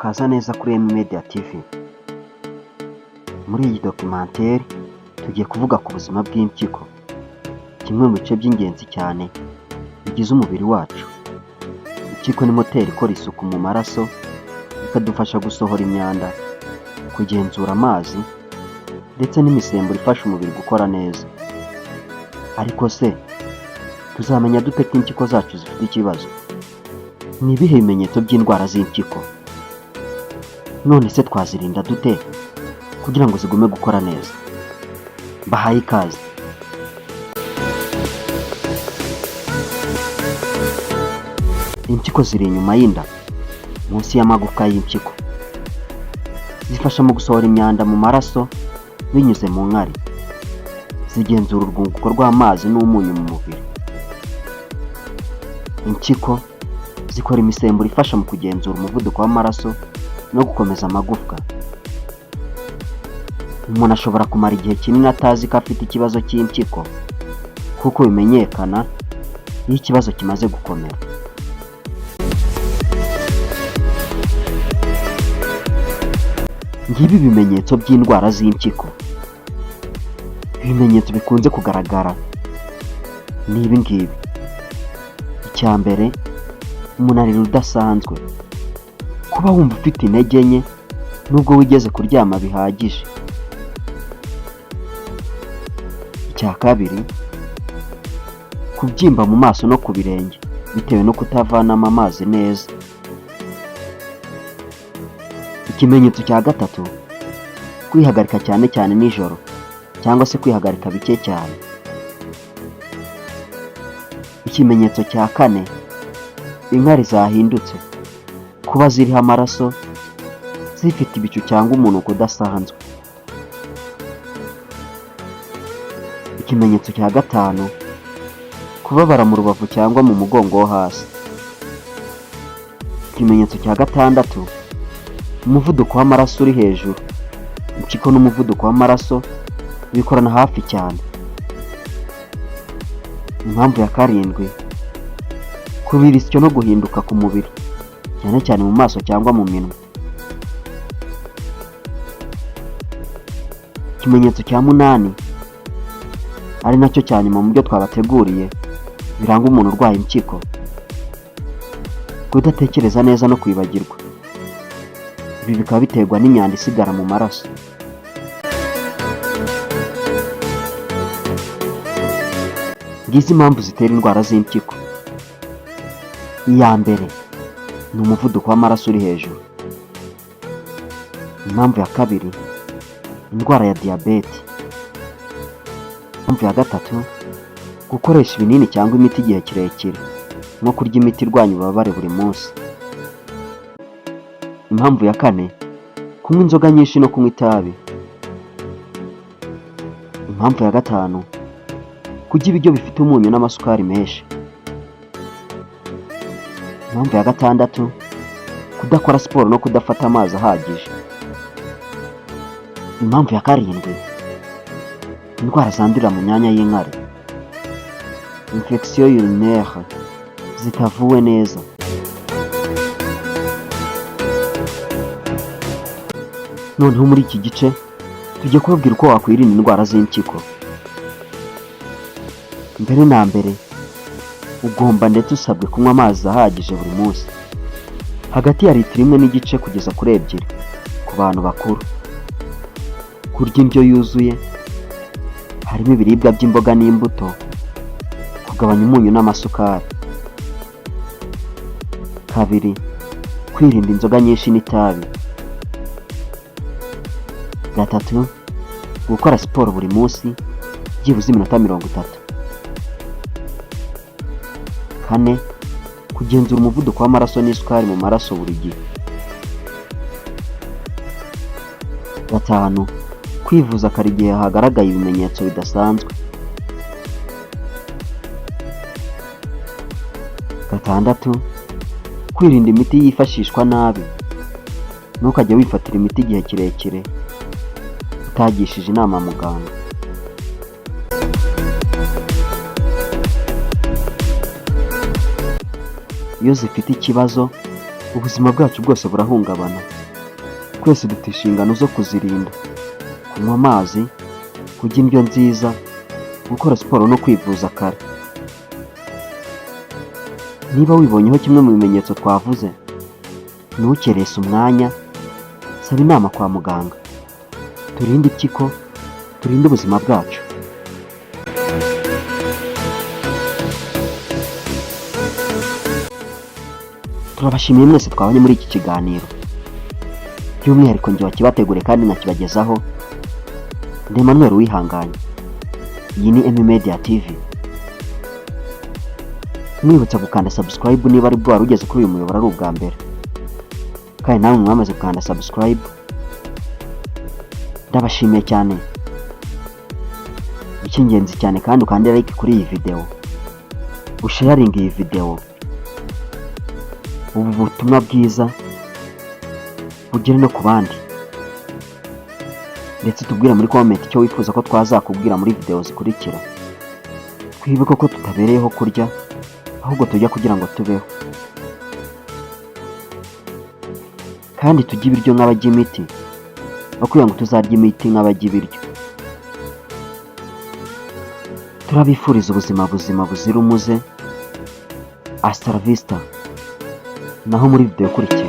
Murakaza neza kuri M Media TV. Muri iyi documentaire tugiye kuvuga ku buzima bw'impyiko, kimwe mu bice by'ingenzi cyane bigize umubiri wacu. Impyiko ni moteri ikora isuku mu maraso, ikadufasha gusohora imyanda, kugenzura amazi ndetse n'imisemburo ifasha umubiri gukora neza. Ariko se tuzamenya dute ko impyiko zacu zifite ikibazo? Ni ibihe bimenyetso by'indwara z'impyiko? None se twazirinda dute kugira ngo zigume gukora neza? Mbahaye ikaze. Impyiko ziri inyuma y'inda, munsi y'amagufwa y'impyiko. Zifasha mu gusohora imyanda mu maraso binyuze mu nkari. Zigenzura urwunguko rw'amazi n'umunyu mu mubiri. Impyiko zikora imisemburo ifasha mu kugenzura umuvuduko w'amaraso no gukomeza amagufwa. Umuntu ashobora kumara igihe kinini atazi ko afite ikibazo cy'impyiko, kuko bimenyekana iyo ikibazo kimaze gukomera. Ngibi ibimenyetso by'indwara z'impyiko. Ibimenyetso bikunze kugaragara ni ibi ngibi: Icya mbere, umunaniro udasanzwe, kuba wumva ufite intege nke nubwo wigeze kuryama bihagije. Icya kabiri, kubyimba mu maso no ku birenge bitewe no kutavanamo amazi neza. Ikimenyetso cya gatatu, kwihagarika cyane cyane nijoro cyangwa se kwihagarika bike cyane. Ikimenyetso cya kane, inkari zahindutse, kuba ziriho amaraso, zifite ibicu cyangwa umunuko udasanzwe. Ikimenyetso cya gatanu, kubabara mu rubavu cyangwa mu mugongo wo hasi. Ikimenyetso cya gatandatu, umuvuduko w'amaraso uri hejuru. Impyiko n'umuvuduko w'amaraso bikorana hafi cyane. Impamvu ya karindwi, kubira isyo no guhinduka ku mubiri, cyane cyane mu maso cyangwa mu minwa. Ikimenyetso cya munani, ari nacyo cya nyuma mu byo twabateguriye biranga umuntu urwaye impyiko, kudatekereza neza no kwibagirwa. Ibi bikaba biterwa n'imyanda isigara mu maraso. Ngizi impamvu zitera indwara z'impyiko. Iya mbere ni umuvuduko w'amaraso uri hejuru. Impamvu ya kabiri, indwara ya diyabete. Impamvu ya gatatu, gukoresha ibinini cyangwa imiti igihe kirekire, nko kurya imiti irwanya ububabare buri munsi. Impamvu ya kane, kunywa inzoga nyinshi no kunywa itabi. Impamvu ya gatanu, kurya ibiryo bifite umunyu n'amasukari menshi. Impamvu ya gatandatu, kudakora siporo no kudafata amazi ahagije. Impamvu ya karindwi, indwara zandurira mu myanya y'inkari, infection urinaire zitavuwe neza. Noneho muri iki gice tugiye kubabwira uko wakwirinda indwara z'impyiko. Mbere na mbere, ugomba ndetse usabwe kunywa amazi ahagije buri munsi, hagati ya litiro 1.5 kugeza kuri 2 ku bantu bakuru. Kurya indyo yuzuye harimo ibiribwa by'imboga n'imbuto, kugabanya umunyu n'amasukari. Kabiri, kwirinda inzoga nyinshi n'itabi. Gatatu, gukora siporo buri munsi byibuze iminota 30. Kane, kugenzura umuvuduko w'amaraso n'isukari mu maraso buri gihe. Gatanu, kwivuza kare igihe hagaragaye ibimenyetso bidasanzwe. Gatandatu, kwirinda imiti yifashishwa nabi. Ntukajye wifatira imiti igihe kirekire utagishije inama muganga. Iyo zifite ikibazo, Ubuzima bwacu bwose burahungabana. Twese dufite inshingano zo kuzirinda: kunywa amazi, kurya indyo nziza, gukora siporo no kwivuza kare. Niba wibonyeho kimwe mu bimenyetso twavuze, ntukerese umwanya, saba inama kwa muganga. Turinde impyiko, turinde ubuzima bwacu. Turabashimiye mwese twabanye muri iki kiganiro, by'umwihariko njye wakibateguriye kandi nkakibagezaho, ndi Emmanuel Uwihanganye. Iyi ni Emmy Media TV. Mwibutsa gukanda subscribe niba ari bwo wari ugeze kuri uyu muyoboro ari ubwa mbere, kandi namwe mwamaze gukanda subscribe, ndabashimiye cyane. Icy'ingenzi cyane kandi, ukande like kuri iyi video, usharinge iyi video, ubu butumwa bwiza bugere no ku bandi, ndetse tubwire muri comment icyo wifuza ko twazakubwira muri video zikurikira. Twibuke ko tutabereyeho kurya, ahubwo turya kugira ngo tubeho, kandi turye ibiryo nk'abarya imiti, aho kugira ngo tuzarye imiti nk'abarya ibiryo. Turabifuriza ubuzima buzima buzira umuze. Hasta la vista, naho muri video ikurikira.